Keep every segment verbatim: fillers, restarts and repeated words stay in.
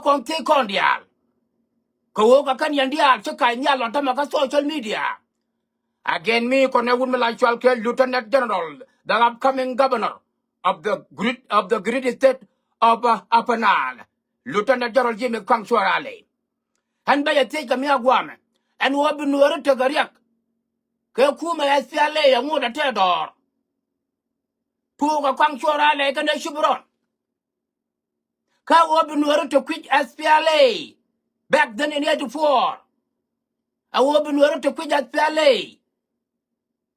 Kɔn thiec kɔn diaal. Kɛ ɣöö kɛ kɛn yɛn diaal ci kac nhial lɔn tämɛ kä social media. Again, mi kɔn ɛ wut mi la cual kɛ Lieutenant General, the upcoming governor of the great, of the great state of, uh, Upper Nile, Lieutenant General Jimmy Kuaŋ Cuɔr Alɛ. Ɛn bä yɛ thiec kɛ mi a guamɛ. Ɛn ɣöö bi Nuääri tekɛ riɛk kɛ kumɛ S P L A, ɛŋu dee tɛth dɔɔr? Tuukɛ Kuaŋ Cuɔr Alɛ kɛnɛ Cibrɔn. Kä ɣöö bi Nuääri te kui̱c S P L A back then in eighty-four. A ɣöö bi Nuääri te kui̱c S P L A.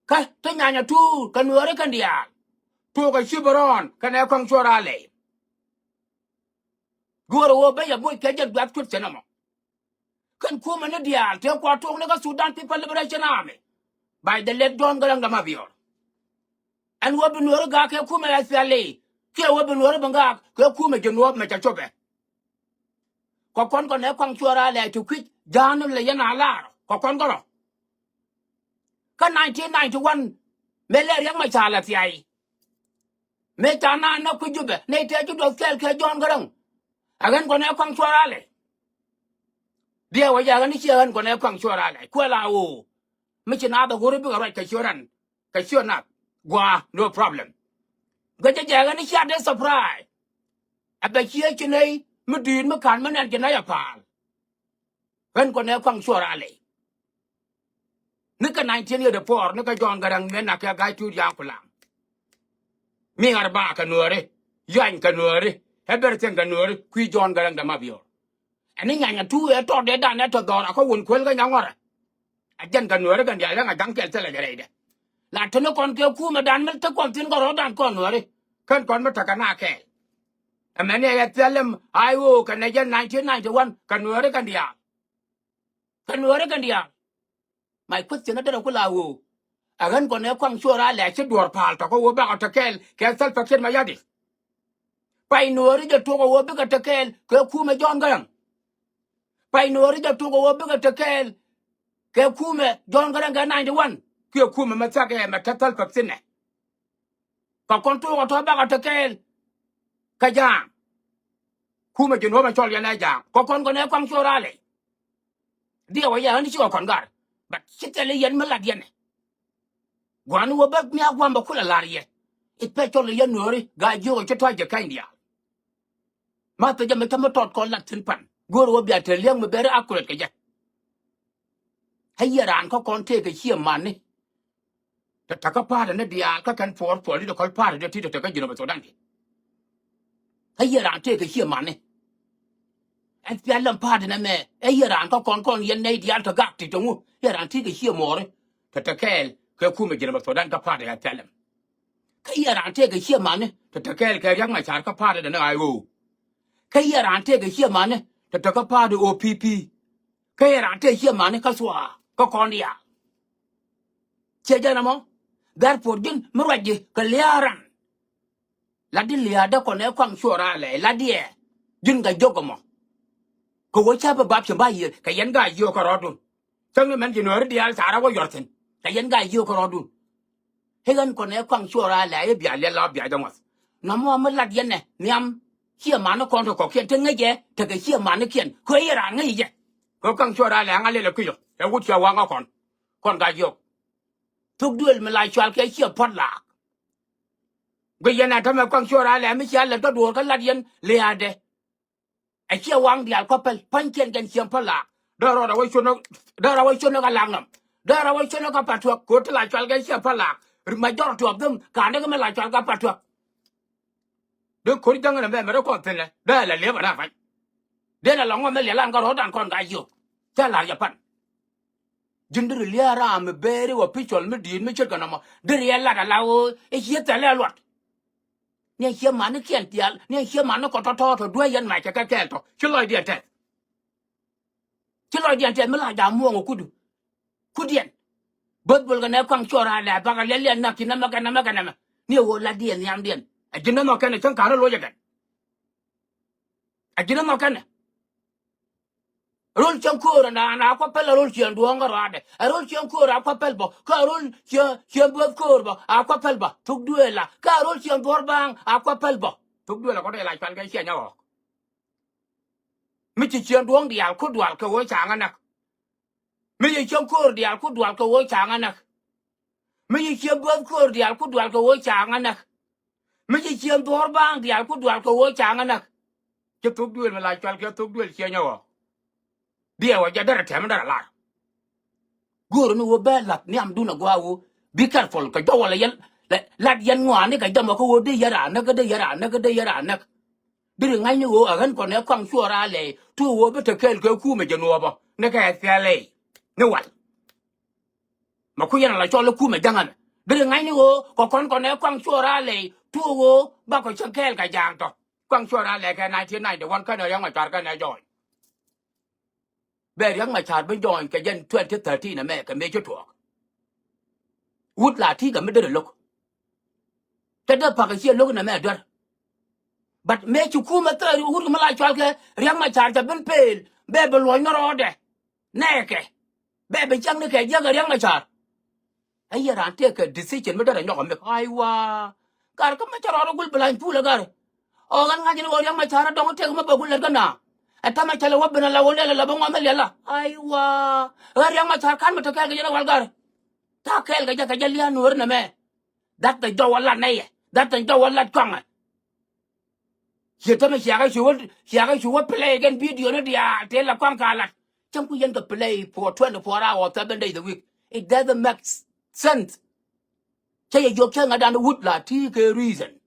Kä te Nyanya Tuur kɛ Nuääri kɛn diaal. Tuukɛ Cibrɔn kɛnɛ Kuaŋ Cuɔr Alɛ. Go̱o̱rɛ ɣöö ben yɛ moc kɛ jɛn gua̱th cuɔ̱t thi̱n ɛmɔ. Kɛn kumɛ ni diaal tëë kua tuɔɔk ni kä Sudan People Liberation Army by the late John Garang de Mabior. Ɛn ɣöö bi Nuääri gaak kɛ kumɛ S P L A, kiɛ ɣöö bi Nuääri bi gaak kɛ kumɛ Jinub mɛ cɛ copɛ. Kɛ kɔn kɔn ɛ Kuaŋ Cuɔr Alɛ ti kui̱c ja̱a̱n ni lɛ yɛn a lar kɛ kɔn kɔn rɔ. Kä nineteen ninety-one mëë lɛ Riɛk Macar lɛ thiay. Mëë ca naan nä kui̱ Jubɛ nɛy tëë ci duɔth kɛɛl kɛ John Garang. Ɛ ɣän kɔn ɛ Kuaŋ Cuɔr Alɛ. Diɛw ɛ jɛ ɣän i̱ ciɛ ɣän kɔn ɛ Kuaŋ Cuɔr Alɛ kuɛ la ɣöö mi ci naath ɛ ɣöö ri bikɛ ruac kɛ ciöt ran kɛ ciöt nath. Gua̱a̱, no problem. Gɛ jɛ jɛ ɣän i̱ cia dee surprise. Ɛ bɛ cië ci nɛy mi di̱i̱t mi ka̱n mi nɛn ci nɛy ɛ pa̱a̱l. Ɣän kɔn ɛ Kuaŋ Cuɔr Alɛ. Ni kɛ nineteen eighty-four ni kɛ John Garang mëë nak kɛ Ga̱a̱c Tuut Ya̱a̱ŋ Kulaŋ. Mi ɣar ba kɛ Nuääri, Yuany kɛ Nuääri, everything kɛ Nuääri kui̱ John Garang de Mabior. Ɛn ni Nyanya Tuur ɛ tɔt dee dan ɛ tɔ dhɔr a kä wun kuël kä Nyaŋɔrɛ. A jɛn kɛ Nuääri kɛn diaal ɣän a ja̱ŋ kɛl thilɛ jɛ rɛydɛ. La teni kɔn kɛ kumɛ dan mi te kɔn thi̱n kɛ rɔ̱dan kɔn Nuääri. Kɛn kɔn mi tekɛ na kɛɛl. Ɛmɛni ɛ yɛ thilɛ lɛm a i̱ ɣöö kɛnɛ jɛn nineteen ninety-one kɛ Nuääri kɛn diaal. Kɛ Nuääri kɛn diaal. My question ɛ derɛ ku la ɣöö ɛ ɣän kɔn ɛ Kuaŋ Cuɔr Alɛ ci duɔ̱ɔ̱r pa̱a̱l tɔ̱ kä ɣöö bakɔ te kɛɛl kɛ Salva Kiir Mayardit. Pay Nuääri jɛ tuɔk ɛ ɣöö bikɛ te kɛɛl kɛ kumɛ John Garang. Pay Nuääri jɛ tuɔk ɛ ɣöö bikɛ te kɛɛl kɛ kumɛ John Garang kɛ ninety-one kiɛ kumɛ mɛ thiak ɛ mɛ te Salva Kiir nɛ. Kɛ kɔn tuɔk ɛ tɔ̱ bakɔ te kɛɛl kɛ ja̱a̱ŋ. Kumɛ Jinub mɛ cɔl yɛn ɛ ja̱a̱ŋ kɛ kɔn kɔn ɛ Kuaŋ Cuɔr Alɛ. Diɛw ɛ yɛ ɣän i̱ ci kɛ kɔn gar. But ci thilɛ yɛn mi lat yɛn ɛ. Gua̱a̱ni wä bä mi a gua̱a̱m bɛ kulɛ la̱r yɛ. I̱ pɛc cɔl yɛn Nuääri Ga̱a̱c Jiök ɛ ci tɔ̱ jɛ kɛny diaal. Ma thecä mi cä mi tɔt kɔn lat thi̱n pan go̱o̱r wä bia te liäŋ mi beri accurate kɛ jɛ. Ɛ yɛ raan kä kɔn tëëkɛ ciɛ mani. Te tekä party ni diaal kä kɛn puɔr political party dee ti te tekä Jinub Sudan ti. Ɛ yɛ raan tëëkɛ ciɛ mani. Ɛn pial lɛm party nɛ mɛ ɛ yɛ raan kä kɔn kɔn yɛn nɛy diaal te gak ti te ŋu yɛ raan tëëkɛ ciɛ mɔɔri. Te te kɛɛl kɛ kumɛ Jinub Sudan kä party ɛ pial lɛm. Kä yɛ raan tëëkɛ ciɛ mani te te kɛɛl kɛ Riɛk Macar kä party dɛ ni ɣa̱a̱c ɣöö. Kä yɛ raan tëëkɛ ciɛ mani te te kä party O P P. Kä yɛ raan tëëkɛ ciɛ mani kä thua̱a̱ kä kɔn diaal. Ciɛ jɛn ɛmɔ. Therefore ji̱n mi ruac ji̱ kɛ lia̱a̱ ran. Latdi lia̱a̱dä kɔn ɛ Kuaŋ Cuɔr Alɛ latdiɛ. Ji̱n kɛ jiök ɛmɔ. Kɛ ɣöö cä bi bap ci ba yiëë kɛ yɛn Ga̱a̱c Jiök kärɔɔdun. Cäŋ ni mɛn ji̱ Nuääri diaal ca rɔ wä yuɔr thi̱n kɛ yɛn Ga̱a̱c Jiök kärɔɔdun. I̱ ɣän kɔn ɛ Kuaŋ Cuɔr Alɛ i̱ bia liɛl la bia jɛ ŋuɔth. Nɔmɔ mi lat yɛn ɛ nhiam. Ciɛ mani kɔn te kɔ̱kiɛn te ŋäc ɛ tekɛ ciɛ manikiɛn kɛ i̱ raan ŋäc jɛ. Kɛ Kuaŋ Cuɔr Alɛ ŋa̱ lɛl ɛ kui̱cɔ ɛ wut ciɛ waŋ kä kɔn. Kɔn Ga̱a̱c Jiök. Thuk duël mi la cual kɛ ciɛ puɔ̱t laak. Guic yɛn a tämɛ Kuaŋ Cuɔr Alɛ mi cia lɛ tɔ duɔ̱ɔ̱r kä lat yɛn lia̱a̱dɛ. Ɛ ciɛ waŋ diaal kɔ päl pa̱nykiɛn kɛn cieŋ päl laak. Dee rɔɔdɛ wä cuɔ̱n dee rɔɔdɛ wä cuɔ̱n kä laŋ nɔm. Dee rɔɔdɛ wä cuɔ̱n kä Patuäk kɛ ɣöö ti la cual kɛ ciɛ päl laak. Majority of them ka̱n dee kɛ mi la cual kä Patuäk. Dee ko̱r jäŋ ɛn ɛmɛ mɛ dee kɔn thi̱n ɛ dee ɛ lɛ liep ɛ na pa̱ny. Dee nɛ la ŋuɔ̱th mi liɛl an kä rɔɔdan kɔn Ga̱a̱c Jiök. Cä la̱r jɛ pan. Ji̱n deri lia̱a̱ raam mi beeri wä picɔl mi di̱i̱t mi ce̱tkɛ nɔmɔ deri ɛ lat ala ɣöö i̱ ciɛ thɛl ɛ luɔt. Ni ɛ ciɛ manikiɛn thial ni ɛ ciɛ mani kɔ tɔ̱tɔ̱ tɔ duee yɛn mac kɛ kɛ kɛɛl tɔ ci lɔcdiɛn tɛth. Ci lɔcdiɛn tɛth mi la ja̱ muɔ̱ɔ̱ŋ ɛ kudu. Kudiɛn. Bo̱th bol kɛ nɛ Kuaŋ Cuɔr Alɛ bakɛ liɛl liɛl nak ci nɛmɛ kɛ nɛmɛ kɛ nɛmɛ ni ɛ ɣöö latdiɛn nhiamdiɛn. Ɛ ji̱n nɛmɔ kɛn ɛ cäŋ ka̱n rɔ loc ɛ kɛn. Ɛ ji̱n nɛmɔ kɛn ɛ. Rol cieŋ köör ɛn a kua̱ päl ɛ rol cieŋ duɔ̱ɔ̱ŋ kä rɔaadɛ ɛ rol cieŋ köör a kua̱ päl bä kä ɛ rol cieŋ cieŋ buɔth köör bä a kua̱ päl bä thuk duëël la kä ɛ rol cieŋ dhuɔ̱r baaŋ a kua̱ päl bä thuk duëël la kɔn dee la cual kɛ cieŋ nyawɔɔk. Mi ci ciɛŋ duɔ̱ŋ diaal ku dual kɛ ɣöö ca ŋa näk. Mi ci ciɛŋ ko̱o̱r diaal ku dual kɛ ɣöö ca ŋa näk. Mi ci ciɛŋ bäth ko̱o̱r diaal ku dual kɛ ɣöö ca ŋa näk. Mi ci ciɛŋ dhuɔ̱ɔ̱r baaŋ diaal ku dual kɛ ɣöö ca ŋa näk. Ci thuk duëël mi la cual kɛ thuk duëël ciɛnyä ɣɔɔ. Diɛɛwä jɛ derɛ tɛm derɛ lar. Go̱o̱r ni ɣöö bɛ la̱th nhiamdun a gɔaa ɣöö be careful kɛ jɔwä lɛ yɛn. Lat yɛn ŋɔaani kɛ jɔmɔ kä ɣöö dee yɛn raan näk, dee yɛn raan näk, dee yɛn raan näk. Deri ŋa̱cni ɣöö ɛ ɣän kɔn ɛ kɔaŋ cuɔɔr a lɛy tuɔɔk ɣöö bi te kɛɛl kɛ kumɛ jɛ nuɔɔpä ni kɛ ɛ thialɛy ni wal. Mɛ ku yɛn a la cɔl i̱ kumɛ ja̱ŋ ɛmɛ. Deri ŋa̱cni ɣöö kɛ kɔn kɔn ɛ kɔaŋ cuɔɔr a lɛy tuɔɔk ɣöö bakɔ cäŋ kɛɛl kɛ ja̱a̱ŋ tɔ. Kɔaŋ cuɔɔr a lɛy kɛ nineteen ninety-one kɛnɛ Riɛk Macar kɛnɛ jɔɔny. Bɛ Riɛk Macar bi jɔɔny kɛ jɛn twenty thirteen ɛmɛ kɛ mëë ci tuɔɔk. Wut la ti̱i̱ kɛ mi derɛ lo̱k. Te dee pa̱k ɛ ciɛ lo̱k nɛmɛ duer. But mëë ci kumɛ thäri wut kɛ mi la cual kɛ Riɛk Macar ca ben peel bɛ bi luɔ̱ny ni rɔɔdɛ. Nɛɛkɛ bɛ bi cäŋ ni kɛ jiäk ɛ Riɛk Macar. Ɛ yɛ raan tëëkɛ decision mi derɛ nyɔk ɛ mik. Aiwa. Gar kä mi cä rɔɔdɛ gul bi lany puulɛ gar. Ɔ ɣän ŋa̱c ni ɣöö Riɛk Macar ɛ dɔ̱ŋ tëëk mi bɛ gul lɛt kä na. Ɛ tämɛ cä lɛ wä ben ala wä lɛl ala bä ŋuɔth mi liɛla. Aiwa. Ɣän Riɛk Macar ka̱n mi te kɛɛl kɛ jɛn ɛ wal gar. Ta̱a̱ kɛɛl kɛ jɛ kɛ jɛ lia̱a̱ nuɔ̱ɔ̱ri nɛmɛ. That the jɔwä lat nɛyɛ. That the jɔwä lat kɔaŋɛ. Ciɛ tämɛ ciakä ci wä ciakä ci wä play kɛn video ni diaal tëë la kɔaŋ ka lat. Cäŋ ku yɛn kɛ play for twenty-four hours, seven days a week. It doesn't make sense. Cä yɛ jiök cä ŋa̱dan wut la ti̱i̱ kɛ reason.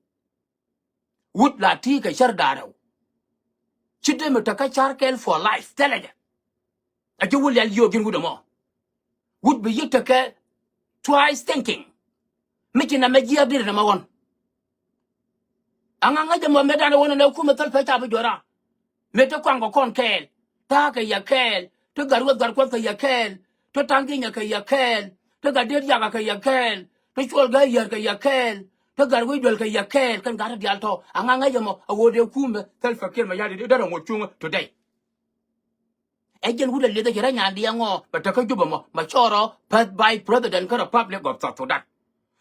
Wut la ti̱i̱ kɛ cär da̱rɛw. Ci dee mi te kä cär kɛl for life thilɛ jɛ. A ji̱ wut lial yio̱o̱k ji̱n wut ɛmɔ. Wut bi yi̱k tekɛ twice thinking. Mi ci nɛmɛ jiääk di̱t nɛmɛ ɣɔn. Aŋa ŋäc ɛmɔ mëë danɛ ɣɔn ɛn ɛ kumɛ thil pɛ ca bi juɔ̱ra. Mëë te kɔaŋ kɛ kɔn kɛɛl. Ta̱a̱ kɛ yɛ kɛɛl. Te gat weth gat kuɔth kɛ yɛ kɛɛl. Te ta̱ŋ gi̱nyɛ kɛ yɛ kɛɛl. Te gat deet yakä kɛ yɛ kɛɛl. Te cuɔl gäi yär kɛ yɛ kɛɛl. Te gat wec duel kɛ yɛ kɛɛl. Kɛn gat ti diaal tɔ̱ aŋa ŋäc ɛmɔ a ɣöö dee kumɛ thil pɛ kiɛn mɛ ya̱ di derɛ ŋot cuŋä today. Ɛ jɛn wut ɛ lieth ɛ ci rɛy nyaandiɛ ŋɔ bɛ tekä Jubɛ mɔ mɛ cɔɔrɔ path vice president kä Republic of South Sudan.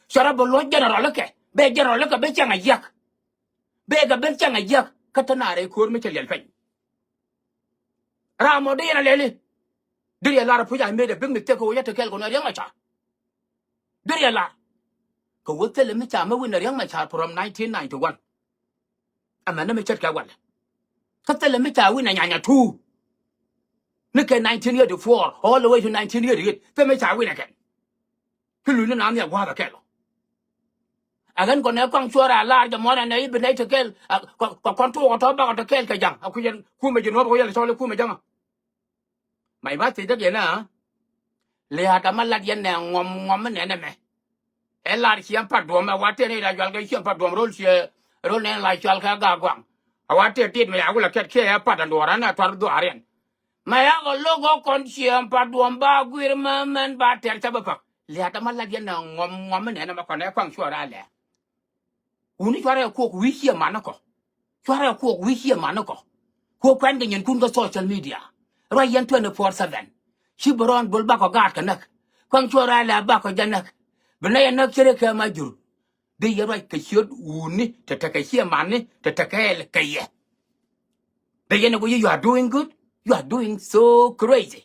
Cɔrɔ bɛ luɔ̱c general ikɛ bɛ general ikɛ bɛ cɛŋ a jiäk. Bɛ kɛ ben cɛŋ a jiäk kä te naar ɛ ko̱o̱r mi cɛ liɛl peny. Ram mɔ di yɛn a lɛli. Di yɛ lar puc a made a big mistake kɛ wä yɛ te kɛl kɔn ɛ Riɛk Macar. Deri ɛ lar kɛ wä thilɛ mi ca mi wi̱n ɛ Riɛk Macar from nineteen ninety-one. Ɛmɛ ni mi ce̱tkɛ walɛ. Kä thilɛ mi ca wi̱n ɛ Nyanya two. Ni kɛ nineteen eighty-four all the way to nineteen eighty-eight thilɛ mi ca wi̱n ɛ kɛn. Kä luny ni naath ni ɛ gua̱a̱th ɛ kɛl ɔ. Ɛ ɣän kɔn ɛ kɔaŋ cuɔr ɛ lar jɛ mɔn ɛ nɛ i̱ bi nɛy te kɛl kɛ kɔn tuɔɔk ɛ tɔ̱ bakɔ te kɛl kɛ ja̱ŋ ɛ kui̱c ɛn kumɛ ji̱ nuɔ̱p ɛ kɔ yɛl ɛ cɔl i̱ kumɛ ja̱ŋ ɛ. Mac ma thiecdä diɛn ɛ lia̱a̱t ama lat yɛn nɛ ŋuɔm ŋuɔm mi nɛn ɛmɛ. Ɛ lar ciɛm pat duɔ̱m ɛ wa tëë ni la jual kɛ ciɛm pat duɔ̱m ro̱l ciɛ ro̱l nɛn la cual kɛ gak guaŋ. A wa tëë tit mi ya wulɛ kɛt kiɛ ɛ pat ɛn duɔ̱ɔ̱r ɛn ɛ tuar dhuaariɛn. Mɛ ya kɛ lo̱k ɣä kɔn ciɛm pat duɔ̱m ba guir mɛ mɛn ba tɛr cä bä pa̱k. Lia̱a̱t ama lat yɛn nɛ ŋuɔm ŋuɔm mi nɛn ɛmɛ kɔn ɛ kuaŋ cuɔr a lɛ. Wuni cuarɛ kuɔk wi̱i̱ ciɛ manikɔ. Cuarɛ kuɔk wi̱i̱ ciɛ manikɔ. Kuɔk kuɛn kɛ nyinkun kä social media. Ruac yɛn twenty-four seven. Ci bɛ rɔɔn bol bakɔ gaat kɛ näk. Kuaŋ cuɔrɛ lɛ bakɔ jɛ näk. Bi nɛ yɛ näk cɛ rɛ kɛ ma jur. Dee yɛ ruac kɛ ciöt wuni te tekɛ ciɛ mani te tekɛ ɛl kɛ yɛ. Dee yɛn ɛ ku yi, you are doing good. You are doing so crazy.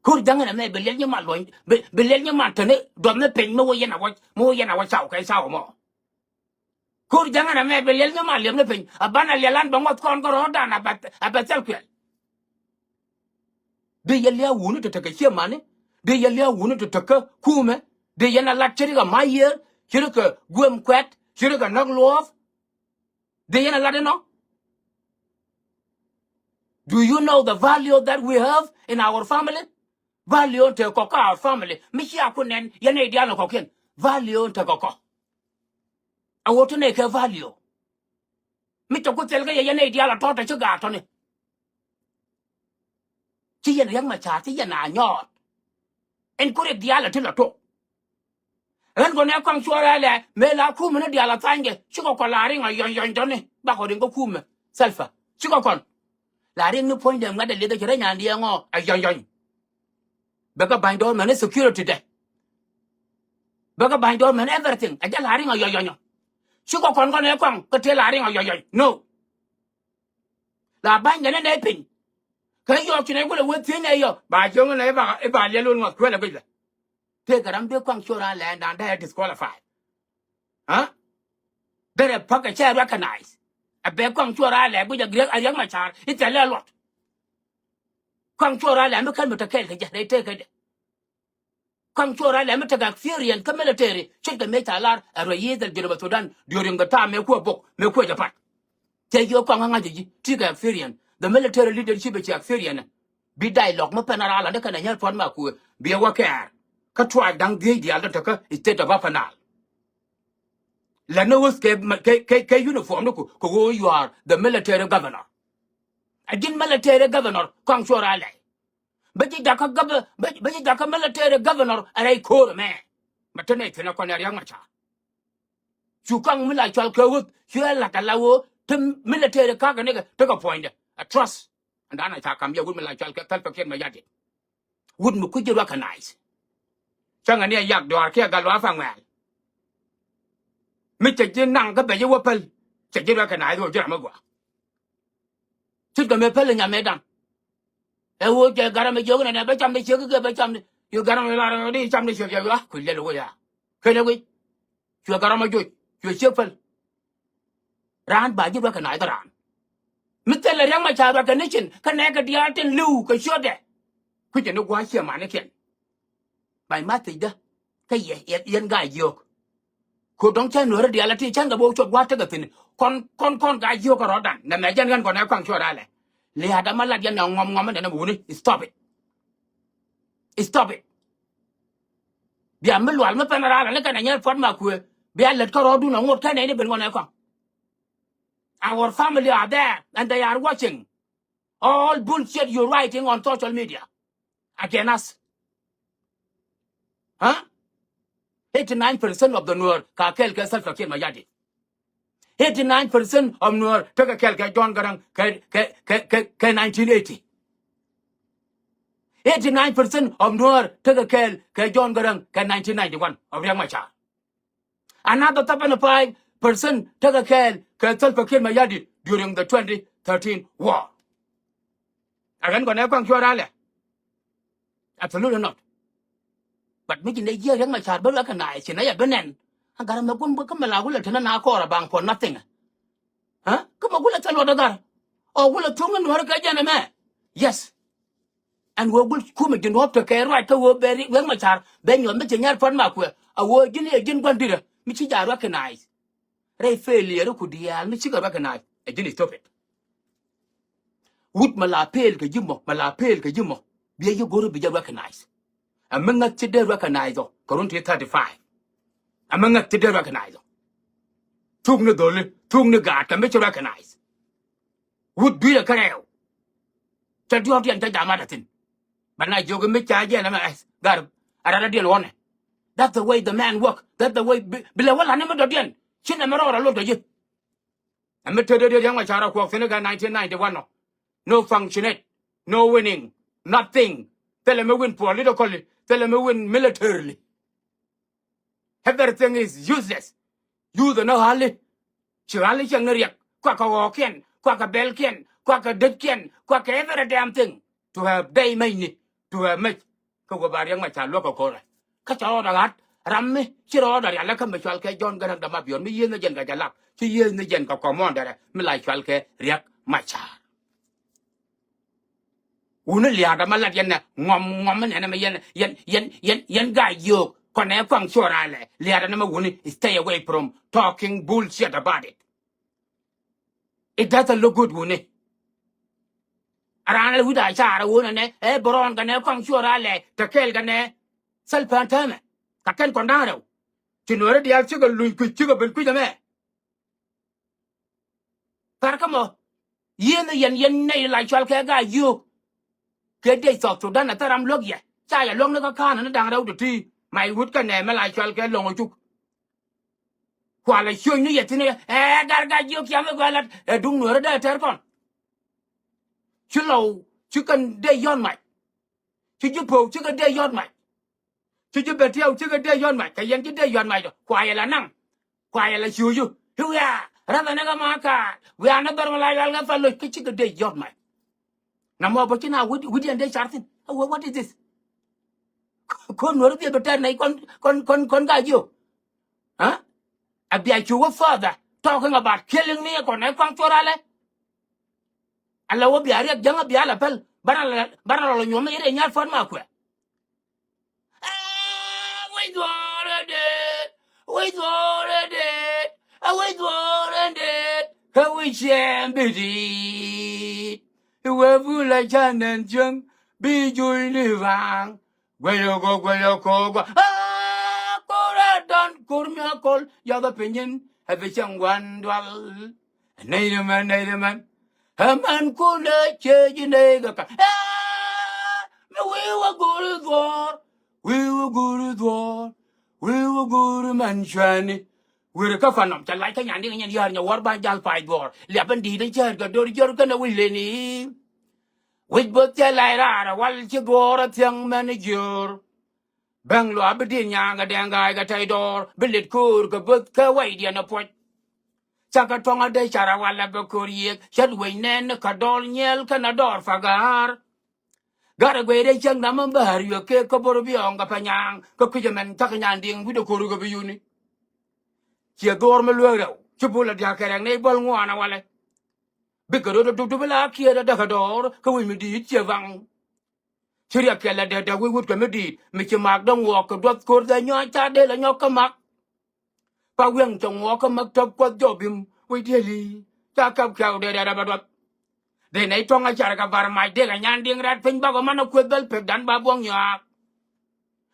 Ko̱r ja̱ŋ ɛn ɛmɛ bi liɛl nyi mal luɔ̱ny bi liɛl nyi mal teni duɔth ni piny mi wä yɛn a wä mi wä yɛn a wä caw kɛ caw mɔ. Ko̱r ja̱ŋ ɛn ɛmɛ bi liɛl nyi mal liɛp ni piny a banɛ liɛl an bɛ ŋuɔth kɔn kä rɔ̱ɔ̱dan a bɛ thil kuɛl. Dee yɛ lia̱a̱ wuni te tekɛ ciɛ mani. Dee yɛ lia̱a̱ wuni te tekä kumɛ. Dee yɛn a lat ce̱t kɛ ma̱ yiëër ce̱t kɛ guem kuɛt ce̱t kɛ näk luɔ̱ɔ̱th. Dee yɛn a lat inɔ. Do you know the value that we have in our family? Value in te kɔk kä our family mi cia ku nɛn yɛn nɛy diaal ni kɔkiɛn. Value in te kɔk kɔ. A wä ti nɛy kɛ value. Mi cɛ ku thil kä yɛ yɛn nɛy diaal a tɔ̱ te ci gaak tɔ̱ni. Ci yɛn Riɛk Macar ci yɛn a nyɔɔt. Ɛn kurik diaal a ti lɔ tok. Ɣän kɔn ɛ kɔaŋ cuɔr ɛ lɛ mëë la kumɛ ni diaal a tha̱a̱nykɛ cikɔ kɔn la riŋ a yɔny yɔny tɔ̱ni bakɔ riŋ kä kumɛ. Thɛlpä cikɔ kɔn la riŋ ni puɔ̱nydɛ ŋuɛ̈tdɛ lieth ɛ ci rɛy nyaandiɛ ŋɔ a yɔny yɔny. Bɛ kɛ ba̱ny dɔɔr mɛn ni security dɛ. Bɛ kɛ ba̱ny dɔɔr mɛn everything a jɛ la riŋ a yɔny yɔny. Cikɔ kɔn kɔn ɛ kɔaŋ kä tëë la riŋ a yɔny yɔny no. La ba̱ny kɛ ni nɛy piny. Kä yɔɔk ci nɛy kulɛ wee thiec nɛy yɔ ba jiɔŋ ni nɛy ba i̱ ba liɛl wun ŋɔth kuɛl ɛ guic lɛ. Tëëkɛ ram dee kɔaŋ cuɔr a lɛɛn dan dee disqualify. Aa? Derɛ päk ɛ cɛ recognize. Ɛ bɛ kɔaŋ cuɔr a lɛɛn guic ɛ Riek, ɛ Riek Machar i̱ thilɛ luɔt. Kɔaŋ cuɔr a lɛɛn mi kän mi te kɛɛl kɛ jɛ rɛy tëëkɛ jɛ. Kɔaŋ cuɔr a lɛɛn mi tekɛ experience kä military ce̱tkɛ mëë ca lar ɛ rɛy yiëëth ɛ Junub Sudan during the time mëë kuɛ bok mëë kuɛ jɛ pat. Cɛ yio̱o̱k kɔaŋ ŋa̱c ji̱ ti kɛ experience. The military leadership ci experience. Bi dialogue mi pɛn a raal ani kɛn a nyɛr puɔ̱t ma kuëë bi ɛ wä kɛɛr. Kä tribe da̱ŋ dhiec diaal dɔ̱ tekä state of Upper Nile. Lɛ ni ɣöth kɛ, kɛ, kɛ, kɛ uniform ni ku kɛ ɣöö you are the military governor. A ji̱n military governor kɔaŋ cuɔr a lɛɛn. Bä ji̱ jakä gäbä, bä, bä ji̱ jakä military governor ɛ rɛy ko̱o̱r ɛmɛ. Mɛ te nɛy thi̱n ɛ kɔn ɛ Riek Machar. Cu kɔaŋ mi la cual kɛ ɣöth cuɛ la̱t ala ɣöö te military ka̱kä nikɛ tekɛ puɔ̱nydɛ. A trust. Ɛn da̱a̱n a ca kam yɛ wut mi la cual kɛ Salva Kiir Mayardit. Wut mi kui̱ ji̱ recognize. Cäŋɛ ni ɛ yak duaar kiɛ gat luaak Paŋuɛl. Mi cɛ ji̱ naŋ kä bɛ ji̱ wä päl. Cɛ ji̱ recognize ɣöö ji̱ ram mi gɔaa. Ce̱tkɛ mëë päl nyamëëdan. Ɛ ɣöö jɛ gat ram mi jiök nɛnɛ bä cam ni ciek kɛ bä cam ni. Yu gat ram mi lar di cam ni ciek yɛ yu a kui̱ lɛl wä ya. Kenɛ wi̱c. Cuɛ gat ram mi joc. Cuɛ ciek päl. Raan ba ji̱ recognize raan. Mi thilɛ Riek Machar recognition kä nɛɛkɛ diaal tin li̱w kɛ ciötdɛ. Kui̱cɛ ni gua̱a̱c ciɛ manikiɛn. Bay ma thiecdä kä yɛ, yɛ, yɛn Gaa-jiök. Ko̱ dɔ̱ŋ cä Nuäärä diaal a ti cäŋ kɛ bo̱o̱k cuɔt gua̱a̱th tekɛ thi̱n. Kɔn, kɔn, kɔn Gaa-jiök kɛ rɔ̱dan nɛmɛ jɛn ɣän kɔn ɛ kɔaŋ cuɔt ralɛ. Lia̱a̱dä ma lat yɛn ɛ ŋuɔm ŋuɔm ɛn ɛn ɛ wuni. Stop it. Stop it. Bia mi lual mi pɛn ralɛ ni kɛn ɛ nyɛr puɔ̱t ma kuëë. Bia lät kä rɔ̱dun ɛ ŋot kɛn ɛ ni ben ŋɔn ɛ kɔaŋ. Our family are there and they are watching. All bullshit you writing on social media against us. Huh? Eighty-nine percent of the Nuer ka kɛl kɛ Salva Kiir Mayardit. Eighty-nine percent of Nuer tekɛ kɛl kɛ John Garang kɛ, kɛ, kɛ, kɛ, kɛ nineteen eighty. Eighty-nine percent of Nuer tekɛ kɛl kɛ John Garang kɛ nineteen ninety-one of Riek Machar. Another seventy-five percent tekɛ kɛɛl kɛ Salva Kiir Mayardit during the twenty thirteen war. Again, gonna kɔaŋ cuɔr alɛ. Absolutely not. But mi ci nɛ jiɛ Riek Machar bä recognize ci nɛ yɛ bä nɛn. Agar mɛ gun bä kä mɛ la wulɛ tɛnɛ na kɔɔr a baŋ for nothing. Huh? Kä mɛ wulɛ thil luɔt agar. Ɔ wulɛ thuŋ in Nuäärä kɛ jɛn ɛmɛ. Yes. Ɛn ɣöö gul kumɛ ji̱n ɣɔ̱p tekɛ ruac kä ɣöö bɛ Riek Machar bɛ nyuɔth mi ci nyɛr puɔ̱t ma kuɛ. A ɣöö ji̱n i̱ ɛ ji̱n gua̱n di̱rä mi ci ja̱ recognize. Rɛy failure ku diaal mi cikɛ recognize. Ɛ ji̱n stupid. Wut mɛ la fail kɛ ji̱ mɔ, mɛ la fail kɛ ji̱ mɔ. Biɛ yi go̱r bi jɛ recognize. Ɛ mi ŋäth ci dee recognize ɔ kɛ run ti thirty-five. Ɛ mi ŋäth ci dee recognize ɔ. Thuk ni dholi, thuk ni gaat kɛ mi ci recognize. Wut dui̱rɛ kärɛw. Cɛ diɔ̱ɔ̱kdiɛn cɛ jamat a thi̱n. Bɛ na jiök mi ca jiɛn ɛmɛ ɛ gar a rat a diɛn ɣɔnɛ. That's the way the man work. That's the way bi lɛ wä la̱t ni mi dɔ̱diɛn. Ci nɛ mi rɔɔr a lot kɛ ji̱. Ɛ mi te dee diɛn ŋɔ ca rɔ kuɔk thi̱n kɛ nineteen ninety-one nɔ. No functionate. No winning. Nothing. Thilɛ mi win politically. Thilɛ mi win militarily. Everything is useless. Youth ni ɣali. Ci ɣali cieŋ ni riɛk. Kuakɛ ɣɔɔkiɛn. Kuakɛ bɛlkiɛn. Kuakɛ detkiɛn. Kuakɛ every damn thing. To have day mecni. To have mec. Kä wä ba Riek Machar luäk kɛ ko̱rɛ. Kä cɛ rɔɔdɛ ɣa̱t. Ram mi ci rɔɔdɛ rialɛ kä mi cual kɛ John Garang de Mabior mi yieth ni jɛn kɛ jɛ lak. Ci yieth ni jɛn kɛ kɔmɔndɛrɛ mi la cual kɛ Riek Machar. Wuni lia̱a̱dä ma lat yɛn nɛ ŋɔm ŋɔm mi nɛnɛ mi yɛn yɛn yɛn yɛn yɛn Gaa-jiök kɔnɛ kɔaŋ cuɔr alɛ lia̱a̱dä nɛ ma wuni stay away from talking bullshit about it. It doesn't look good wuni. A raan alɛ wi̱cdɛ a caar a wuni nɛ ɛ bɛ rɔɔn kɛ nɛ kɔaŋ cuɔr alɛ te kɛɛl kɛ nɛ thil pään täämɛ. Ka kɛn kɔn da̱ŋ rɛw ci Nuäärä diaal cikɛ luny kui̱c cikɛ ben kui̱c ɛmɛ. Thar kä mɔ yieth ni yɛn yɛn nɛy la cual kɛ Gaa-jiök. Kɛ dec South Sudan a thar ram luäk yɛ ca yɛ luäk ni kä ka̱n ni da̱ŋ rɛw ti ti may wut kɛ nɛmɛ la cual kɛ Loŋ Ocuk. Kualɛ ciöny ni yɛ thi̱n ɛ gar Gaa-jiök ciam i̱ gua̱a̱ lat ɛ duŋ Nuäärä dee tɛr kɔn. Ci Lɔw ci kɛn dee yɔ̱t mac. Ci ji̱ Po̱o̱k cikɛ dee yɔ̱t mac. Ci ji̱ Bɛtiɛw cikɛ dee yɔ̱t mac kɛ yɛn ci dee yɔ̱t mac dɔ kuayɛ la naŋ. Kuayɛ la ciöcä i̱ wiaa räthɛ ni kä ma kaat Wiaa ni dhɔr mi la yual kä thal loc kä cikɛ dee jɔt mac. Na mɔ bä ci na wi̱diɛn dee car thi̱n. Ɛ wee, what is this? Kɔn nuɔri dhieth bɛ tɛr nɛy kɔn kɔn kɔn kɔn ka jiök. Ɛ bia cu wä further talking about killing ni kɔn ɛ kɔn cuɔr alɛ. Ala wä bia riɛk jäŋ a bia la päl. Banɛ la banɛ la lɔ nyuɔm i̱ rɛ nyar puɔt ma kuɛ. Ɛ wec dhuɔɔr ɛ det, wec dhuɔɔr ɛ det, ɛ wec dhuɔɔr ɛ det. Kä wec ciɛɛm bi di̱i̱t. I̱ wee bul a ca nɛn cieŋ bi juucni baaŋ. Guɛyɛ gɔ guɛyɛ kɔ gɔ. Aa kor a dɔn kor mi a kɔl yath a pinyin. Ɛ bi cɛŋ gua̱n dual. Nɛy ni mɛn, nɛy ni mɛn. Ɛ mɛn kun ɛ ciec nɛy kɛ ka̱n. Ɛ mi wi̱i̱ wä go̱o̱ri dhuɔ̱ɔ̱r. Wi̱i̱ wä go̱o̱ri dhuɔ̱ɔ̱r. Wi̱i̱ wä go̱o̱ri mɛn cuɛni. Wi̱i̱ ri kä fanɔm cɛ lac kä nyan di̱k nyɛn yäär nyɛ wäär ba jal pac dhuɔ̱ɔ̱r. Liap in di̱i̱t in cäär kɛ do̱r jiör kɛnɛ wi̱c leni. Wi̱c bo̱th cɛ lac raar ɛ wal ci dhuɔ̱ɔ̱r ɛ thiäŋ mɛn jiör. Bäŋ luaak bi di̱t nyaŋ kɛ dɛŋ ga̱a̱c kɛ tɛy dɔɔr bi lit ko̱o̱r kɛ böth kɛ wɛydiɛn ɛ puɔc. Cakɛ tɔŋ a dee car a wal a bɛ ko̱o̱r yiëëk cät wec nɛn ni kä dɔɔl nyiɛl kɛn a dɔɔr pa ga̱a̱r. Ga̱r a guey rɛy cäŋ dam mi bäär yuek kek kä bor bi ɔŋ kɛ pɛ nyaŋ kä kui̱c ɛmɛn cakɛ nyan diŋ wi̱cdɛ ko̱o̱r kɛ bi yuni. Ciɛ dhuɔɔr mi lueek rɛw ci bul a dia̱a̱k kɛ rɛk nɛy bäl ŋuan a walɛ. Bikɛ rot a dupdup ila kiɛɛt a däk a dɔɔr kä wi̱c mi di̱i̱t ciɛ baŋ. Ci riɛk kɛl a dee dee wi̱i̱ wut kɛ mi di̱i̱t mi ci mak däŋ wuɔɔk kɛ duɔth ko̱r dhɛ nyɔɔc ca dee lɛ nyɔk kä mak. Pa wiɛŋ cɛ ŋuɔɔk kä mak täp kuɔth jɔp im wi̱c dieli ca käp kɛw dee dee rɛp a duɔth. Dee nɛy tɔ̱ŋ a car kɛ bar mac dee kɛ nyan diŋ rɛt piny bakɔ man a kueth bäl pekdan ba buɔ̱ŋ nyɔaak.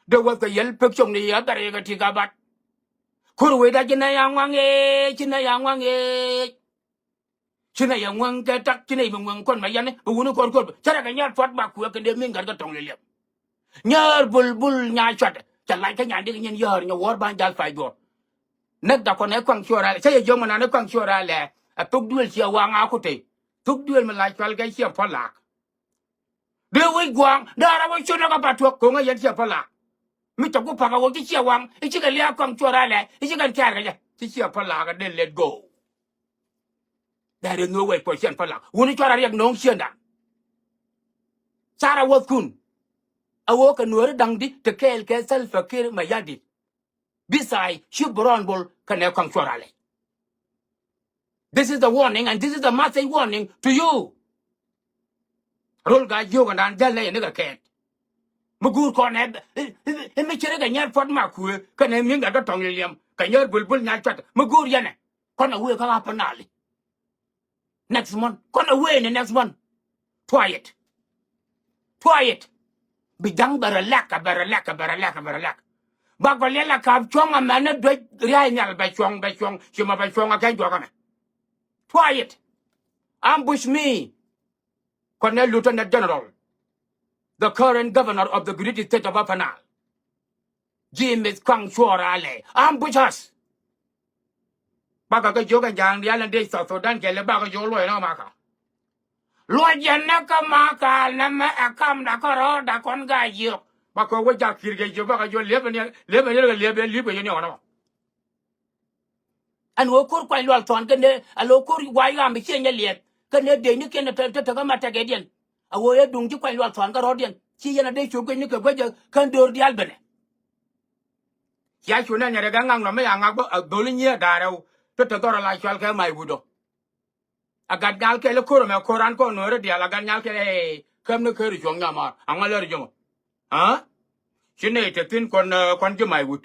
Dee wäth kɛ yɛl pek cok ni yɛ dhɛr yɛ kɛ ti ka bat. Ko̱r wecda ci nɛy a ŋuaŋ ëëc ci nɛy a ŋuaŋ ëëc. Ci nɛy a ŋuäŋ kɛ tak ci nɛy bi ŋuäŋ kɔn ma yani bi wuni kɔr kɔr bi cä rɛ kɛ nyɛr puɔt ba kuɛ kɛ dee min gat kɛ tɔŋ liɛliɛm. Nyäär bulbul nya cuat cɛ lac kä nyan dik nyin yäär nyɛ wuɔ̱ɔ̱r ban jal pay duɔ̱ɔ̱r. Näk da kɔn ɛ kuaŋ cuɔr alɛ cä yɛ jiɔ̱ŋ mi nan ɛ kuaŋ cuɔr alɛ. Ɛ thuk duël ciɛ waŋ a ku tey thuk duël mi lac cual kɛ ciɛ puɔl laak. Dee wec gua̱a̱ŋ dee ara wec cot nä kä pat tuɔ̱k ko̱ŋä yɛn ciɛ pä laak. Mi cɛ ku pakä wä ci ciɛ waŋ i̱ cikɛ lia̱a̱ kɔaŋ cuɔr alɛ i̱ cikɛ tiaar kɛ jɛ ci ciɛ pä laak a dee let go. There is no way kɔ ciɛn pä laak wuni cuɔr a riɛk no̱o̱ŋ ciɛndan. Car a wäthkun a wä kɛ nuääri da̱ŋ di te kɛɛl kɛ Salva Kiir Mayardit. Bi say ci bi rɔɔn bol kɛnɛ kɔaŋ cuɔr alɛ. This is the warning and this is the message warning to you. Rol gaa jiök ɛn raan jäl nɛy ni kɛ kɛɛt. Mi guur kɔn ɛ mi ceri kɛ nyɛr puɔt ma kuëë kɛnɛ mi̱eŋ gat kä tɔŋ liɛliɛm kɛ nyɛr bulbul nya cuat mi guur yɛnɛ. Kɔn ɛ wëë kä ɣa̱p pä naali. Next month kɔn a wee ni next month. Try it. Try it. Bi ja̱ŋ bɛ rɛ lɛk kɛ bɛ rɛ lɛk kɛ bɛ rɛ lɛk kɛ bɛ rɛ lɛk. Ba gɔl yɛl a ka̱p cuɔ̱ŋ a mɛn ni duec ria̱a̱c nhial bɛ cuɔ̱ŋ bɛ cuɔ̱ŋ ci ma bɛ cuɔ̱ŋ a kɛn juɔk ɛmɛ. Try it. Ambush me. Kɔn ni Lieutenant General, the current governor of the great state of Upper Nile. James Kɔaŋ Cuɔr Alɛ ambush us. Bakɔ kɛ jiök ɛn ja̱a̱ŋ diaal ɛn dee South Sudan kɛl bakɔ jiök luɔc nä maka. Luɔc yɛn nä kä maka nɛmɛ ɛ kamda kä rɔɔda kɔn gaa jiök. Bakɔ wä jak ki̱r kɛ jiök bakɔ jiök liep ɛn liep ɛn liep ɛn liep kɛ jiök ni ɣɔn ɔ. Ɛn ɣöö ko̱r kuany lual thuan kä nɛ a lo̱ ko̱r guay ɣam bi ciɛ nyɛ liɛth kä nɛ dee ni kiɛn te te kä ma tɛkɛ diɛn. A ɣöö yɛ duŋ ci kuany lual thuan kä rɔ̱diɛn ci yɛn a dee cop guic ni kɛ guecä kän döör diaal benɛ. Cia cu nɛn nyɛ rɛ gɛ ŋaŋ nɔ mi ya ŋak bä a dholi nyiee da̱a̱ rɛw. Te te dhɔr a la cual kɛ may wut ɔ. A gat nyal kɛl i̱ ko̱r ɛmɛ ko̱r an kɔn nueeri diaal a gat nyal kɛl ɛ käm ni ker i̱ cuɔ̱ŋ nyamaar a ŋɔl ɣär i̱ jɔmɔ. Aa ci nɛy te thi̱n kɔn kɔn ji̱ may wut.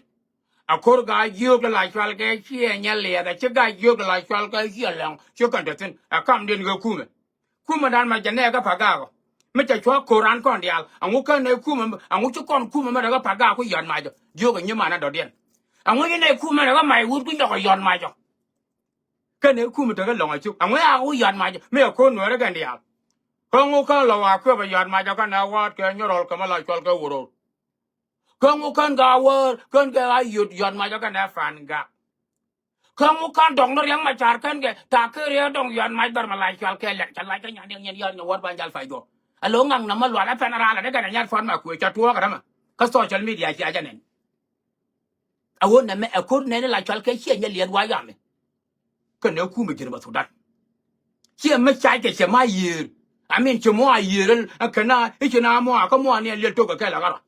A ko̱r gaa jiök la cual kɛ ciɛ nyɛ liɛth a ci gaa jiök la cual kɛ ciɛ lɛŋ ci kɛn te thi̱n ɛ kamdiɛn kɛ kumɛ. Kumɛ dan ma jɛ nɛɛkä pa gaakɔ mi cɛ cuɔ ko̱r an kɔn diaal aŋu kɛn nɛy kumɛ aŋu ci kɔn kumɛ mɛ rɛ kä pa gaak ku yɔt macɔ jiök ɛ nyiman a dɔ̱diɛn. Aŋu ci nɛy kumɛ rɛ kä may wut ku nyɔk ɛ yɔt macɔ. Kɛn ɛ kumɛ tekä lɔŋ a cuk aŋu ya ku yɔt macɔ mi ɛ ko̱r nueeri kɛn diaal. Kä ŋu kän lɔ wa kuɛpɛ yɔt macɔ kɛn ɛ wa̱a̱t kɛ nyɔrɔl kɛ mɛ la cual kɛ wuror. Kä ŋu kän kɛ a wäär kän kɛ a yot yɔt macɔ kɛn ɛ fan gak. Kä ŋu kän dɔŋ ni riɛŋ ma car kän kɛ ta̱a̱ kɛ riɛk dɔŋ yɔt mac bär ma la cual kɛ lɛt cɛ lac kä nyan diɛŋ nyɛn yɔt nyɛ wäär ban jal pay duɔ̱ɔ̱r. A lo̱ ŋaŋ nɔmɔ lual ɛ pɛn ɛ raal ɛ dee kɛn ɛ nyat pua̱t ma kuëë cɛ tuɔɔk ɛ rämɛ kä social media cia jɛ nɛn. A ɣöö nɛmɛ ɛ ko̱r nɛɛni la cual kɛ ciɛ nyɛ liɛth wa yamɛ. Kä nɛ kumɛ ji̱n bä Thudan. Ciɛ mi cac kɛ cɛ ma yiër. I mean, cɛ mɔ a yiër ɛn kɛn a i̱ ci na mɔ a kä mɔ a ni a liɛl tok kɛ kɛ la kä rɔ.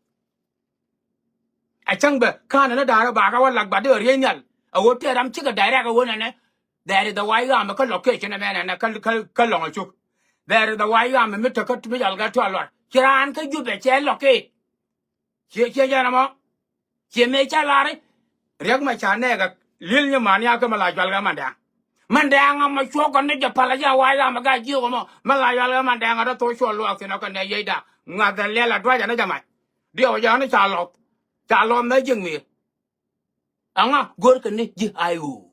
A cäŋ bɛ ka̱n ni da̱rä bakä wä lak bat dee riey nhial. A ɣöö tëë ram cikɛ direct a ɣöö nɛnɛ. There is the way ɣaam kä location ɛmɛ nɛnɛ kä, kä, kä lɔŋ a cuk. There is the way ɣaam mi te kä mi yal kä tual luar. Ci raan kä Jubɛ cɛ locate. Ciɛ, ciɛ jɛn ɛmɔ. Ciɛ mëë ca lar i̱ riɛk ma ca nɛɛkɛ li̱l nyi man yakä mi la jual kɛ Mandɛŋ. Mandɛŋ ɛmɔ cuɔk kɔn ni jɛ pal a jɛ a wa̱a̱ yam a Gaa Jiök ɛmɔ mi la jual kɛ Mandɛŋ a dee thok cuɔ luɔk thi̱n ɔ kɛ nɛ yiëcda. Ŋa̱th ɛ liɛl a duac ɛn ɛ jɛ mac. Diɛw jɛ ɔni ca lɔth. Ca lɔth mɛ ji̱k mi̱i̱r. Ɛŋa go̱rkɛ ni ji̱ I O.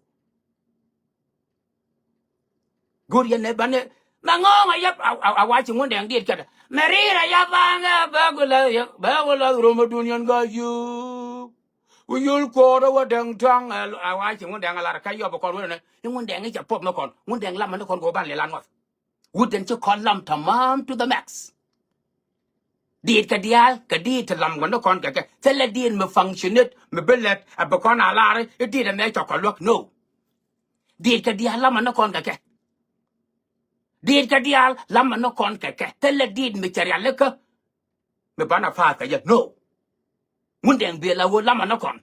Go̱r yɛn ɛ banɛ mɛ ŋɔ̱ɔ̱ŋ a yap a, a, a wa̱a̱ ci Ŋundɛŋ diet kɛtɛ. Mɛ ri̱i̱r a yap baŋɛ bɛ ku la yap bɛ ku la romä dun yɛn Gaa Jiök. Ku yul kuɔɔr a wä dɛŋ taŋ a wa̱a̱ ci Ŋundɛŋ a lar kä yɔp kɔn wä nɛ i̱ Ŋundɛŋ i̱ cɛ pop mɛ kɔn Ŋundɛŋ lamä ni kɔn kɛ wä ban lɛ lan ŋuɔth. Wut den ci kɔn lam tamam to the max. Diit kɛ diaal kɛ diit ti lam kɔn ni kɔn kɛ kɛ thilɛ diit mi functionate mi bi lɛt a bi kɔn a lar i̱ diit ɛmɛ cɔk kɔ luäk no. Diit kɛ diaal lamä ni kɔn kɛ kɛ. Diit kɛ diaal lamä ni kɔn kɛ kɛ thilɛ diit mi cɛ rialikä. Mi banɛ pa̱a̱th kɛ jɛ no. Ŋundɛŋ biël a ɣöö lamä ni kɔn.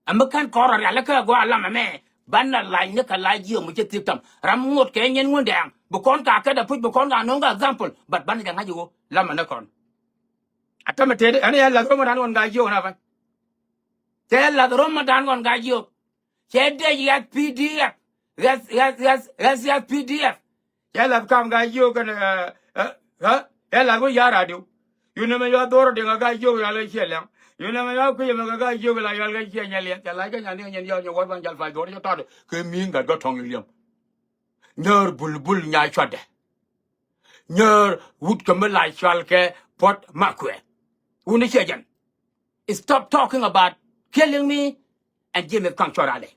Ɛ mi kän kɔn rɔ rialikä a gɔaa lamä mɛ banɛ lac ni kɛ lac Jiök mi ci thi̱k tam ram ŋot kɛ nyin Ŋundɛŋ bi kɔn ka kɛt a puc bi kɔn ka no̱o̱ŋ kɛ example but banɛ jɛ ŋa̱c ɣöö lamä ni kɔn. A tämɛ tëëdi ɛn yɛ lath romä dan ɣɔn Gaa Jiök na pa̱ny. Cɛ lath romä dan ɣɔn Gaa Jiök. Cɛ dee yɛth P D F. Yɛth, yɛth, yɛth, yɛth, yɛth P D F. Cɛ lath kam Gaa Jiök kɛn ɛ ɛ ɛ cɛ lath wä ya̱r adiw. Yun ɛmɛ yɔa dhor diŋ a Gaa Jiök yɔal kɛ ciɛ lɛŋ. Yun ɛmɛ yɔa kui̱c ɛmɛ kɛ Gaa Jiök la yɔal kɛ ciɛ nyɛ liɛth cɛ lac kɛ nyan diŋ nyɛn yɔa nyɛ wä ban jal pal dhor cɛ tɔt kɛ mi̱i̱n gat gɔ̱ tɔŋ liɛm. Nyäär bulbul nya cuatdɛ. Nyäär wut kɛ mi la cual kɛ puɔt makuɛ. Wuni ciɛ jɛn. Stop talking about killing me and James Kaŋ Cuɔr Alɛ.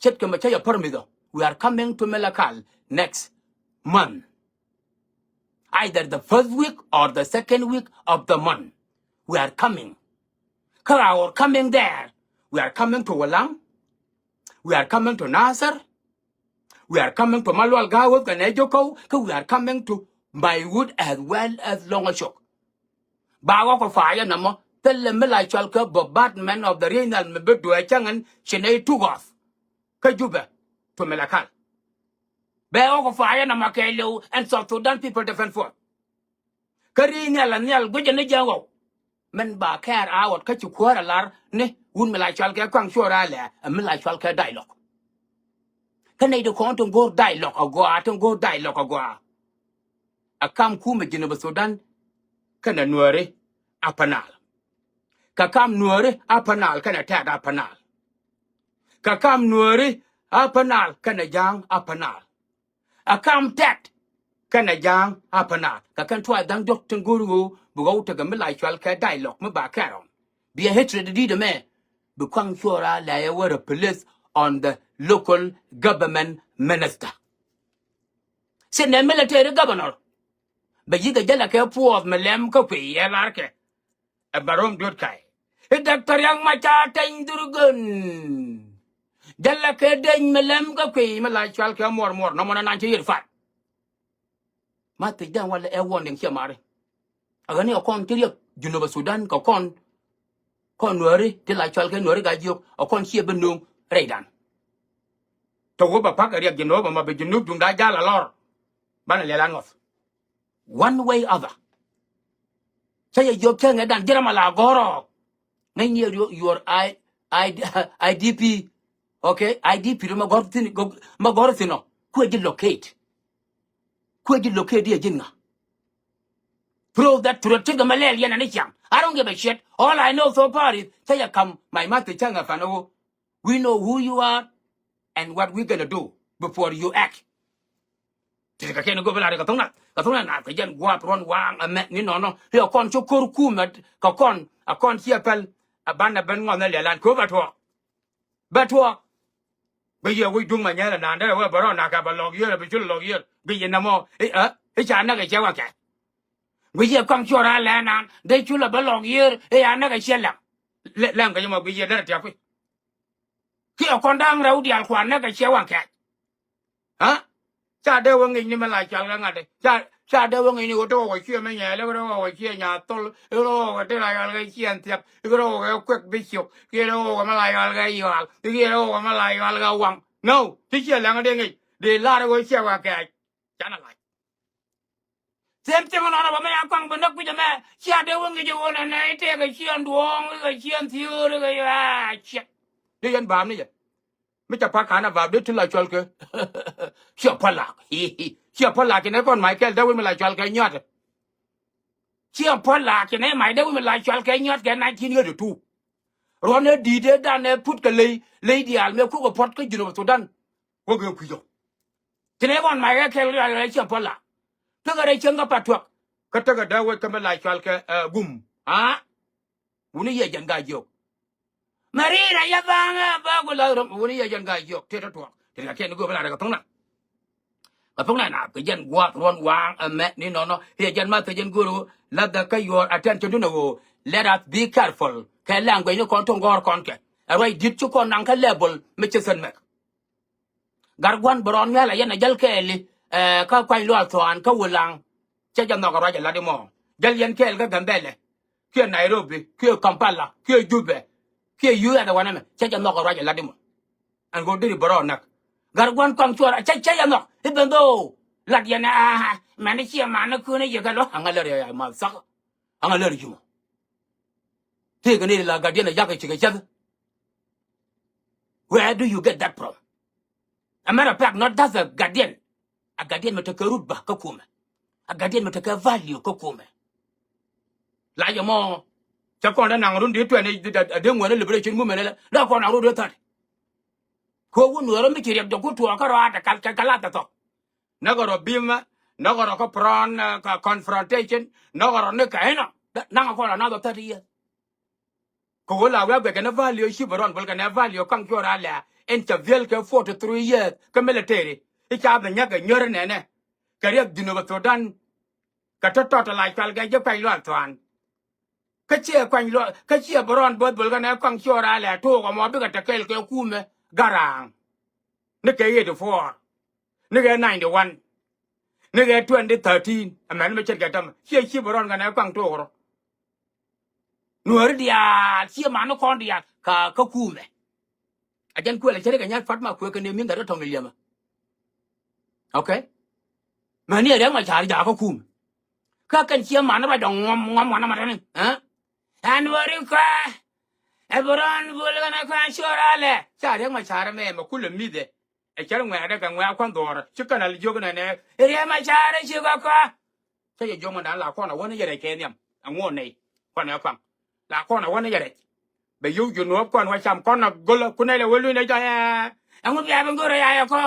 Ce̱tkɛ mɛ cä yɛ pär mi dhɔ. We are coming to Malakal next month. Either the first week or the second week of the month. We are coming. Kä our coming there, we are coming to Walang. We are coming to Nasser. We are coming to Malual Gawuth kɛ nɛ Jokau. Kä we are coming to Maiwut as well as Longchok. Ba ɣɔk kɛ fayɛ nɔmɔ thilɛ mi la cual kɛ bombardment of the regional mi bi duɛ cäŋ ɛn ci nɛ i̱ tuk ɣɔth. Kä Jubɛ to Malakal. Bɛ ɣɔk kɛ fayɛ nɔmɔ kɛɛliw ɛn South Sudan People Defense Force. Kä ri̱i̱ nhial a nhial guicɛ ni jɛ ɣɔw. Min ba kɛɛr a ɣɔt kä ci kuäär a lar ni wun mi la cual kɛ Kuaŋ Cuɔr Alɛ ɛ mi la cual kɛ dialogue. Kä nɛy ti kɔn tin go̱o̱r dialogue a gɔaa tin go̱o̱r dialogue a gɔaa. A kam kumɛ Jinub Sudan kɛnɛ Nuääri Upper Nile. Kɛ kam Nuääri Upper Nile kɛnɛ Tɛt Upper Nile. Kɛ kam Nuääri Upper Nile kɛnɛ Ja̱a̱ŋ Upper Nile. A kam Tɛt kɛnɛ Ja̱a̱ŋ Upper Nile kɛ kɛn tuac dha̱ŋ diɔ̱k tin go̱o̱r ɣöö bi ɣɔw tekɛ mi la cual kɛ dialogue mi ba kɛɛr ɔn. Bi a hatred di̱i̱t ɛmɛ bi Kuaŋ Cuɔr Alɛ ɛ wä replace on the local government minister. Sitnɛ military governor bɛ yi̱k ɛ jälɛ kɛ puɔth mi lɛm kä kuiy ɛ lar kɛ. Ɛ bɛ rom duet ka̱y i̱ Doctor Riek Machar Teny Dhurgon. Jälɛ kɛ deny mi lɛm kä kuiy mi la cual kɛ muɔr muɔr nɔmɔ na nan ci yir fat. Ma thiec dɛn walɛ ɛ warning ciɛ mari. A ɣäni ɛ kɔn ci riɛk Junub Sudan kɛ kɔn. Kɔn Nuääri ti la cual kɛ Nuääri Gaa Jiök ɛ kɔn ciɛ bi nuŋ rɛydan. Tɔ wä bɛ pak ɛ riɛk Junub ɛmɔ bi Junub duŋda jal a lɔr. Banɛ liɛl an ŋɔth. One way other. Cä yɛ jiɔk cä ŋɛ dan ji̱ ram a la gɔ̱rɔ. Ŋäcni your I, I, I D P. Okay, I D P ri ma gɔ̱r thin, ma gɔ̱r thin ɔ. Kuɛ ji̱ locate. Kuɛ ji̱ locate yɛ ji̱n ŋa. Prove that to the thing ma lɛl yɛn ani ciaŋ. I don't give a shit. All I know so far is cä yɛ kam my mouth cä ŋa fan o. We know who you are and what we gonna do before you act. Ti kɛ kɛn go̱o̱p lar kɛ tho̱ŋ na kɛ tho̱ŋ na na kɛ jɛn gua̱a̱th ruɔ̱n waaŋ ɛmɛ ni nɔnɔ. Ri ɛ kɔn ci ko̱r kumɛ kɛ kɔn ɛ kɔn ci ɛ pɛl ɛ banɛ ben ŋɔth ni liɛlan ko̱o̱p ɛ tuɔɔk. Bɛ tuɔɔk. Bi yɛ wi̱c duŋ ma nyɛl ɛ naan derɛ wee bɛ rɔ nak ɛ bɛ lɔk yiër ɛ bi cul lɔk yiër bi yɛ nɛmɔ i̱ ɛ i̱ ca näk ɛ cɛ wä kɛ. Bi yɛ kɔŋ cuɔr a lɛ naan dee cul ɛ bɛ lɔk yiër i̱ ca näk ɛ cɛ lɛm. Lɛm kɛ jɛ mɔ bi yɛ derɛ tiap i̱. Kiɛ kɔn da̱ŋ rɛw diaal kuan näk ɛ ciɛ waŋ kɛɛc. Aa? Ca dee wä ŋi̱cni mi la cɔal kɛ ŋa̱t. Ca, ca dee wä ŋi̱cni kɛ tɔk kɛ ciɛ mi nyɛɛl, kɛ tɔk kɛ ciɛ nyathol, kɛ tɔk kɛ ti la cɔal kɛ ciɛ thiap, kɛ tɔk kɛ kuek bi ciok, kɛ tɔk kɛ mi la cɔal kɛ yual, kɛ tɔk kɛ mi la cɔal kɛ waŋ. No, ti ciɛ lɛŋ dee ŋi̱c, dee lar kɛ ciɛ wä kɛɛc. Canɛ lac. Same thing nɔnɔ bä mi a kɔaŋ bi näk kui̱c ɛmɛ. Cia dee wä ŋi̱c ɛ ɣöö nɛnɛ i̱ tëëkɛ ciɛn duɔ̱ɔ̱ŋ ikɛ ciɛn thiöör ikɛ aa ciɛt. Dee yɛn baam ni jɛ. Mi ca pak ka̱n a baam dee ti la cual kɛ ciɛ pä lak. Ciɛ pä lak ci nɛ kɔn mac kɛl dee wi̱n mi la cual kɛ nyuat. Ciɛ pä lak ci nɛ mac dee wi̱n mi la cual kɛ nyuat kɛ nineteen eighty two. Ruɔ̱n ɛ di̱i̱t ëë dan ɛ put kɛ ley ley diaal mëë kukɛ puɔ̱t kä Junub Thudan. Wä gɛ kui̱cɔ. Ci nɛ kɔn mac kɛ kɛl rial rɛy ciɛ pä lak. Tekɛ rɛy cieŋ kä Patuak. Kä tekɛ dee wec kä mi la cual kɛ ɛ gum. Aa? Wuni yɛ jɛn Gaa-jiɔk. Mɛ ri̱i̱r a yɛ baaŋ ɛ bä ku la̱th rɔm wuni yɛ jɛn Gaa-jiɔk tëë tɔ̱ tuɔɔk tëë la kɛn go̱o̱p la rɛ kɛ tho̱ŋ na. Kɛ tho̱ŋ na na kɛ jɛn gua̱a̱th ruɔ̱n waaŋ ɛmɛ ni nɔnɔ yɛ jɛn ma thɛ jɛn go̱o̱r ɣöö la dhɛ kä your attention dun ɛ ɣöö let us be careful kɛ language ni kɔn to̱ŋ gɔ̱r kɔn kɛ ɛ ruac di̱t ci kɔn naŋ kä level mi ci sɛn mɛk. Gat gua̱n bɛ rɔɔn mial a yɛn a jäl kɛɛli ɛ kä kuany lual thuan kä Wulaŋ. Cɛ jɛ nhɔk a ruac a lat imɔ jäl yɛn kɛɛl kä Gambɛlɛ kiɛ Nairobi kiɛ Kampala kiɛ Jubɛ kiɛ U S ɛ wanɛ mɛ cɛ jɛ nhɔk a ruac a lat imɔ. Ɛn go̱o̱r diri bɛ rɔɔn näk gat gua̱n kɔaŋ cuɔr a cɛ cɛ jɛ nhɔk i̱ ben dho̱o̱ lat yɛn a mɛn i̱ ciɛ man i̱ kuun i̱ yɛ kɛ lɔ aŋa lär yɛ ma thak aŋa lär yumɔ. Tëëkɛ ni la gat yɛn a yak i̱ cikɛ cäth. Where do you get that from? A matter of fact, not just a guardian. A guardian mi tekɛ rut bä kä kumɛ. A guardian mi tekɛ value kä kumɛ. La jɛ mɔ. Cɛ kɔn dee naŋ run di tuɛn a dee ŋuɛn liberation movement lɛ. La kɔn naŋ run di thirty. Kɛ wun wärä mi ci riɛk jɔku tuɔɔk kä rɔaatɛ kal kɛ kal a tɛ thɔk. Näk rɔ bimä, näk rɔ kä prɔn, kä confrontation, näk rɔ ni kɛ inɔ. Naŋ a kɔn another thirty years. Kɛ ɣöö la wek guɛc kɛn ɛ value ci bɛ rɔn bol kɛn ɛ value kaŋ cuɔr a lɛ ɛn cɛ viɛl kɛ forty three years kä military. I̱ ca bɛ nyäk kɛ nyör nɛnɛ kɛ riɛk Junub Thudan. Kɛ tɔ̱tɔ̱ tɛ la cual kɛ ji̱ kuany lual thuan. Kä ciɛ kuany lual kä ciɛ bɛ rɔn bo̱th bol kɛn ɛ kaŋ cuɔr a lɛ took ɛmɔ bikɛ tɛ kɛɛl kɛ kumɛ Garang. Ni kɛ eighty four. Ni kɛ ninety one. Ni kɛ twenty thirteen. Ɛmɛn mi ce̱tkɛ tämɛ ciɛ ci bɛ rɔn kɛn ɛ kaŋ took rɔ. Nuääri diaal ciɛ mani kɔn diaal ka kä kumɛ. A jɛn kuɛl a cä ri kɛ nyal Fatma kuɛ kɛ ni mi̱n gat kä tɔŋ liɛmɛ. Okay. Mani a Riɛk Macar jakä kumɛ. Kä kɛn ciɛ mani ruac dɔŋ ŋuɔm ŋuɔm wanɛ matani. Ɛn wä ri kɔɛ. Ɛ bi rɔn bul kɛn ɛ kɔɛ cuɔr alɛ ca Riɛk Macar mɛ mɛ kulɛ mi̱thɛ. Ɛ cär ŋuɛ̈ɛ̈dɛ kɛ ŋuɛ̈ɛ̈ kua̱n dhuɔ̱ɔ̱rä ci kɛn al jiök nɛnɛ. Riɛk Macar ci kɛ kɔɛ. Cä jɛ jiɔk mɛn da̱a̱n la kɔn a wä ni jɛ rɛc kɛ nhiam. Ɛŋu nɛy kɔn ɛ kɔaŋ la kɔn a wä ni jɛ rɛc. Bɛ yio̱w ji̱ nuɔ̱ɔ̱p kɔn wä cam kɔn a go̱lä ku nɛy lɛ wä luny nɛ jɔyɛ. Ɛŋu bia bi go̱rɛ ya yɛ kɔ.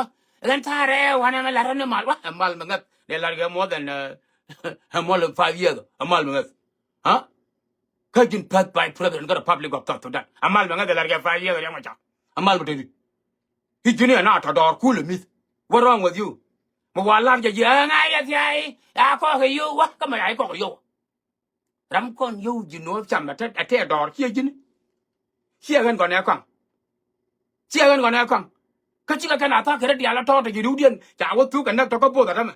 Ɣän ta̱a̱rɛ wanɛ mɛ la̱t rɔ ni mal wä ɛ mal mi ŋäth dee la̱t kɛ more than ɛ mal five years ɛ mal mi ŋäth. Kä ji̱n path vice president kä Republic of South Sudan a mal mi ŋäth dee la̱t kɛ five years Riɛk Macar a mal mi te di. I̱ ji̱n i̱ ɛn a tɔ dɔɔr kulɛ mi̱th. What wrong with you? Mi wa la̱r jɛ ji̱ ɛn a yɛ thia̱a̱ i̱ a kɔɔk i̱ yio̱w wä kä mɛ a i̱ kɔk i̱ yio̱w. Ram kɔn yio̱w ji̱ nuɔ̱ɔ̱p cam ɛ tɛ dɔɔr ciɛ ji̱n. Ciɛ ɣän gɔn ɛ kɔaŋ. Ciɛ ɣän gɔn ɛ kɔaŋ. Kä cikɛ kɛn a tha̱a̱k kɛ rɛ diaal a tɔ̱ɔ̱t ɛ ji̱ ri̱wdiɛn ca wä thuk kɛ näk tɔ̱ kä both ɛ tämɛ.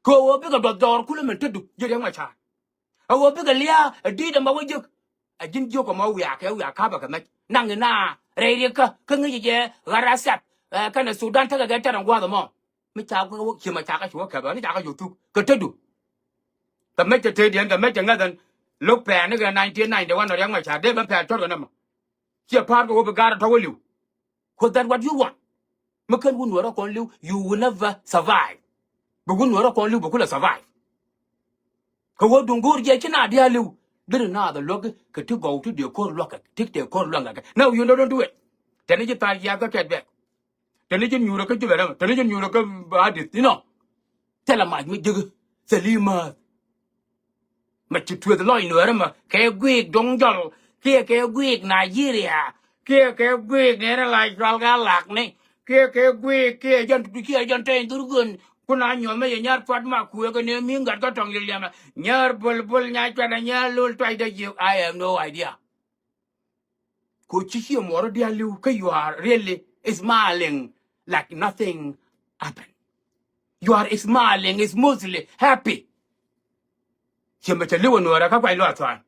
Kɛ ɣöö bikɛ duɔth dɔɔr kulɛ min tetdu ji̱ Riɛk Macar. A ɣöö bikɛ lia̱a̱ ɛ di̱i̱t ɛmɔ wä jiök. A ji̱n jiök ɛmɔ wiaa kɛ wiaa ka̱pɛ kɛ mɛc naŋ ina rɛy riɛkä kä ŋäci jɛ ɣa̱r a siat. Kɛnɛ Sudan tekɛ kɛ tɛr ɛn gua̱a̱th ɛmɔ. Mi ca wä ciɛ ma ca kä ci wä kɛpɛ ni ca kä ci wä thuk kɛ tetdu. Kɛ mɛc kɛ tetdiɛn kɛ mɛc kɛ ŋäth ɛn lo̱k pɛɛn ni kɛ nineteen ninety one Riɛk Macar dee ben pɛɛn cuɔ̱r kɛ nɛmɔ. Ciɛ pa̱a̱r kɛ wä bi ga̱a̱r ɛ tɔ̱ wä li̱w. Cause that what you want. Mi kän wun wärä kɔn li̱w you will never survive. Bi wun wärä kɔn li̱w bi kulɛ survive. Kɛ wä duŋ go̱o̱r jiɛ ci na diaal li̱w. Deri naath ɛ luäk kɛ ti gɔw ti dee ko̱r luäk kɛ ti dee ko̱r luäk kɛ. Now you know don't do it. Tɛni ji̱ thal jiath kä kɛt bɛk. Tɛni ji̱ nyuurä kä Jubɛ rɛm tɛni ji̱ nyuurä kä Adith inɔ. Thilɛ mac mi ji̱k thil i̱ määth. Ma ci tueth lɔc nuɛɛrä ma kɛ guiik do̱ŋ jɔl kiɛ kɛ guiik Nigeria kiɛ kɛ guiik nɛɛrɛ la cual kɛ lakni kiɛ kɛ guiik kiɛ jɔn kiɛ jɔn tɛny dhurgön. Kun a nyuɔth mɛ yɛ nyar puat ma kuëë kɛ nɛ mi ŋa̱t kä tɔŋ liɛliɛmɛ nyar bol bol nya cuɛn a nyar lol tuacdä jiök. I have no idea. Ko ci ciɛ muɔrä diaal li̱w kä you are really smiling like nothing happen. You are smiling, smoothly, happy. Ciɛ mɛ cɛ li̱w ɛ Nuäärä kä kuay luaak thuan.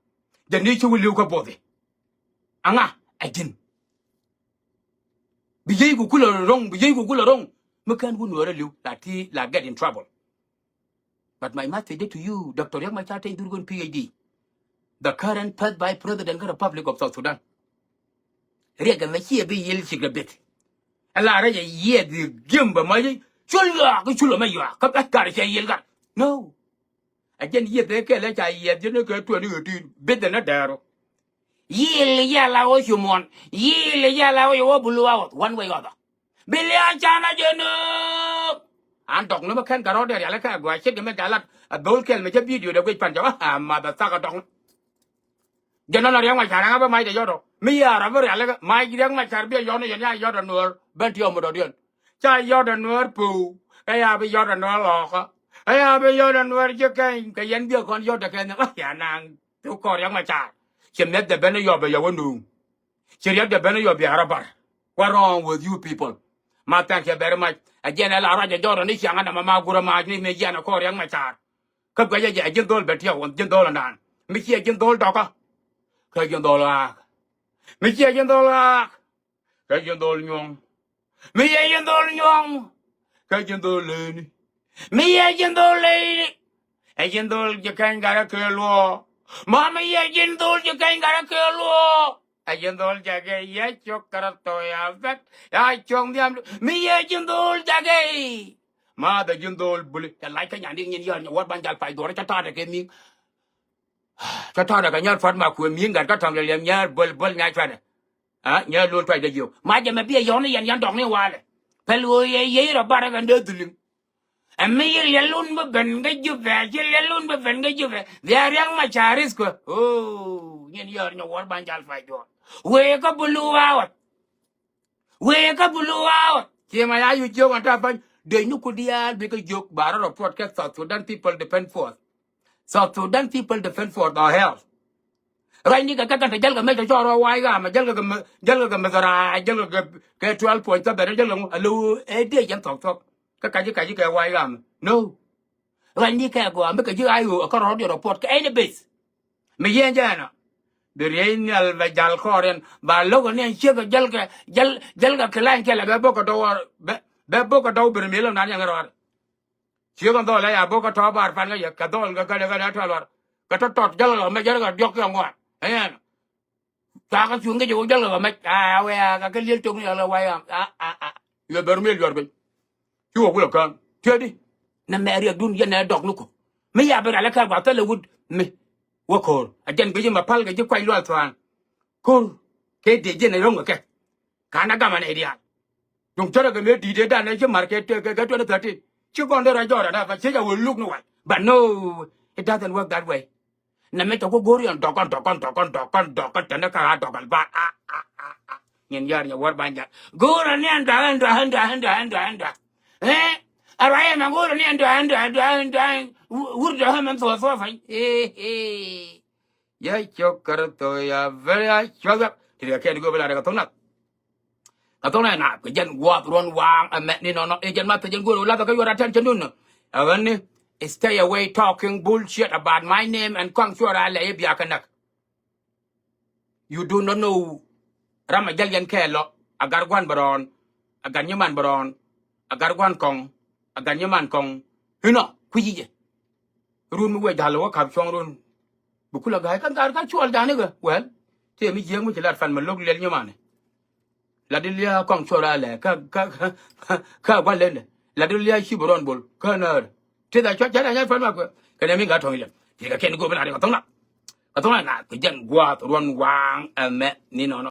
Jɛ ni ci wi̱i̱ li̱w kä bothi. Aŋa ɛ ji̱n. Bi yiey ku kulɛ ro̱ŋ, bi yiey ku kulɛ ro̱ŋ. Mi kɛn wut Nuäärä li̱w la ti la get in trouble. But my message to you, Doctor Riek Machar Teny Dhurgon, P H D, the current first vice president of the Republic of South Sudan. Riek ɛmɛ ciɛ bi yil cik rɛ beth. Ala rɛ jɛ yieth gi̱em bɛ ma cul yuak, cul mɛ yuak kä bɛ kar cɛ yil gat. No. A jɛn yieth ɛ kɛl ɛ ca yieth jɛn ɛ kɛ tuɛni ɣöö ti beth ɛn ɛ dɛɛru. Yil yɛl a wä cumuɔn. Yil yɛl a wä yɛ wä bulu a wä one way or other. Bi lia̱a̱ canɛ jɛ nööŋ. An dɔk ni mi kɛn kɛ rɔ̱ dee rialikä ɛ gɔaa ce̱tkɛ mi jalat ɛ dho̱l kɛl mi cä video dee guic pan cɛ wä a math ɛ thak ɛ dɔk ni. Jɛ nɔnɔ Riɛk Macar ɛŋa bä mac dee yɔt ɔ mi yaar ɔ bi rialikä mac Riɛk Macar bi ɛ yɔt ni yɛn ya yɔt ɛ Nuäär ben ti ɔ mi dɔ̱diɛn. Ca yɔt ɛ Nuäär po̱o̱ ɛ ya bi yɔt ɛ Nuäär lɔɔkä ɛ ya bi yɔt ɛ Nuäär ji̱ kɛny kɛ yɛn bi ɛ kɔn yɔt ɛ kɛn ni ɣä ya naŋ. Thuk kɔn Riɛk Macar. Ci mi̱eth dee ben i̱ yɔp ɛ yɛ wä nuŋ. Ci riɛk dee ben i̱ yɔp bia rɔ bar. What wrong with you people? Ma thank you very much. Ɛ jiɛn ɛ la ruac ɛ jɔr ni ciaŋ ɛ nɔmɔ ma gurɛ mac ni mi jiɛn ɛ kɔn Riɛk Macar. Kä guɛcɛ jɛ ɛ ji̱n dho̱l bɛ tiɛk wä ji̱n dho̱l ɛnan. Mi ciɛ ji̱n dho̱l dɔkä. Kä ji̱n dho̱l ɣaak. Mi ciɛ ji̱n dho̱l ɣaak. Kä ji̱n dho̱l nyuɔ̱ŋ. Mi yɛ ji̱n dho̱l nyuɔ̱ŋ. Kä ji̱n dho̱l leyni. Mi yɛ ji̱n dho̱l leyni. Ɛ ji̱n dho̱l ji̱ kɛny gat rɛ kɛ luɔɔ. Ma mi yɛ ji̱n dho̱l ji̱ kɛny gat rɛ kɛ luɔɔ. Ɛ ji̱n dho̱l jakɛ yɛ cok kɛ rɔ thok ya vɛt. Ya cok nhiam mi yɛ ji̱n dho̱l jakɛ. Ma dhɛ ji̱n dho̱l buli. Cɛ lac kä nyandi nyin yɔr nyɛ wäär ban jal pay duɔrɛ cä ta̱a̱dɛ kɛ mi̱i̱ŋ. Cä tɔ̱rɛ kɛ nyɔr puɔ̱t ma kuëë mi̱i̱n gat kä tɔ̱ŋ lɛ liɛm nyɛɛr böl böl nya cuanɛ. A nyɛɛr lol tuacdɛ jiök ma jɛ mɛ biɛ yɔ̱ɔ̱n ni yɛn yɛn dɔ̱ŋ ni walɛ. Pɛl ɣöö yɛ yɛ rɔ barɛ kɛ dee dhiliŋ. Ɛ mi yi liɛlun bi ben kä Jubɛ ci liɛlun bi ben kä Jubɛ. Bia Riɛk Macar risk kuɛ. Oo nyin yɔr nyɛ wuɔr ban jal pay duɔ̱ɔ̱r. Wëë kä bulu waawä. Wëë kä bulu waawä. Ciɛ ma ya yu jiök ɣän ta̱a̱ pa̱ny dee nyuku diaal bikɛ jiök ba rɔ report kɛ South Sudan People Defense Force. South Sudan People Defense Force the hell. Ruacni kɛ kɛ kɛn te jälkɛ mec tɔ cɔɔr rɔ wac ɣaamɛ jälkɛ kɛ mɛ jälkɛ kɛ mɛ thɔra jälkɛ kɛ kɛ twelve point seven jälkɛ ŋu alo ɛ dee jɛn thɔk thɔk. Kä kaci kaci kɛ wac ɣaamɛ no. Ruacni kɛ gɔaa mi kɛ ji̱ I O ɛ kä rɔɔdiɛn report kɛ any base. Mi yɛn jɛ ɛnɔ bi riey nhial bɛ jal kɔɔriɛn ba lo̱k ɛ ni ɛn ciek ɛ jäl kɛ jäl jäl kɛ kilany kɛlɛ bɛ bok kɛ dɔw bɛ bok kɛ dɔw bir mi lo̱k nan yɛn kɛ rɔɔd. Ciek ɛn dhɔl ɛ ya bok kɛ tɔɔ bar pan kɛ yɛ kɛ dhɔl kɛ kɛlɛ kɛ dee tɔl war kɛ tɔt tɔt jäl kɛ mɛ jäl kɛ diɔk kɛ ŋuan ɛn. Cua kɛ cuŋ kɛ jɛ wä jäl kɛ mɛ a wɛ a kɛ kɛ liel tok ni ala way am a a a. Yɛ bɛr mi luɔr piny. Ci wä kulɛ kään tiɛɛdi. Nɛ mɛ riɛkdun yɛn ɛ dɔk ni ku mi ya bi ralɛ kɛ gua thilɛ wut mi. Wä ko̱o̱r a jɛn guic ma pal kɛ ji̱ kuac lual thua̱a̱ŋ. Ko̱r kɛ dee ji̱n ɛ ro̱ŋ kɛ kɛ. Ka̱n a gamɛ nɛ diaal. Duŋ cärɛ kɛ mëë di̱i̱t ëë dan ëë ci ma̱r kɛ kɛ kɛ twenty thirteen ci gɔn dee rɔ jɔɔr ɛn a bä ciec a wee luk ni wal. But no, it doesn't work that way. Nɛ mi cɛ ku go̱o̱r yɛn dɔk kɔn dɔk kɔn dɔk kɔn dɔk kɔn dɔk kɔn tɛn kä a dɔk al ba a a a a. Nyin yar nyɛ wäär ba nyar go̱o̱r ɛn yɛn dɔk ɛn dɔk ɛn dɔk ɛn dɔk ɛn dɔk ɛn dɔk. Ɛ a ruac ɛmɛ go̱o̱r ɛn yɛn dɔk ɛn dɔk ɛn dɔk ɛn dɔk wur dɔk ɛmɛ thuɔth thuɔth. Ɛ ɛ. Yɛ cok kärɛ thok ya very a cuɔth wek ti riɛ kɛn go̱o̱r bi la rɛ kɛ thok nath. Kɛ thok nɛ na kɛ jɛn gua̱a̱th ruɔ̱n waaŋ ɛmɛ ni nɔnɔ i̱ jɛn ma thɛ jɛn go̱o̱r wä lathɛ kä yuɔr attention dun. Ɛ ɣän ni stay away talking bullshit about my name and kɔaŋ cuɔr a lɛ i̱ bia kɛ näk. You do not know ram a jäl yɛn kɛɛl lɔ a gar gua̱n bɛ rɔɔn a gar nyiman bɛ rɔɔn a gar gua̱n kɔŋ a gar nyiman kɔŋ. Inɔ kui̱ ji̱ jɛ. Run mi wec da̱l wä ka̱p cuɔ̱ŋ run. Bi kulɛ ga̱a̱c kä ga̱a̱r kä cuɔl ja̱a̱n ikɛ wɛl. Tëë mi jiääk mi ci lat pan mi lo̱k liɛl nyimani. Lat di lia̱a̱ kɔŋ cuɔl a lɛ kä kä kä gua̱l lendɛ. Lat di lia̱a̱ ci bi rɔn bol kä nääri. Tëë dha cuɔl ja̱a̱n a nyar pan ma kuɛ kɛnɛ mi ŋa̱ tɔ̱ŋ ilɛ. Tëë kɛ kɛn go̱o̱p in a ri kɛ tho̱ŋ na kɛ tho̱ŋ na na kɛ jɛn gua̱a̱th ruɔn waaŋ ɛmɛ ni nɔnɔ.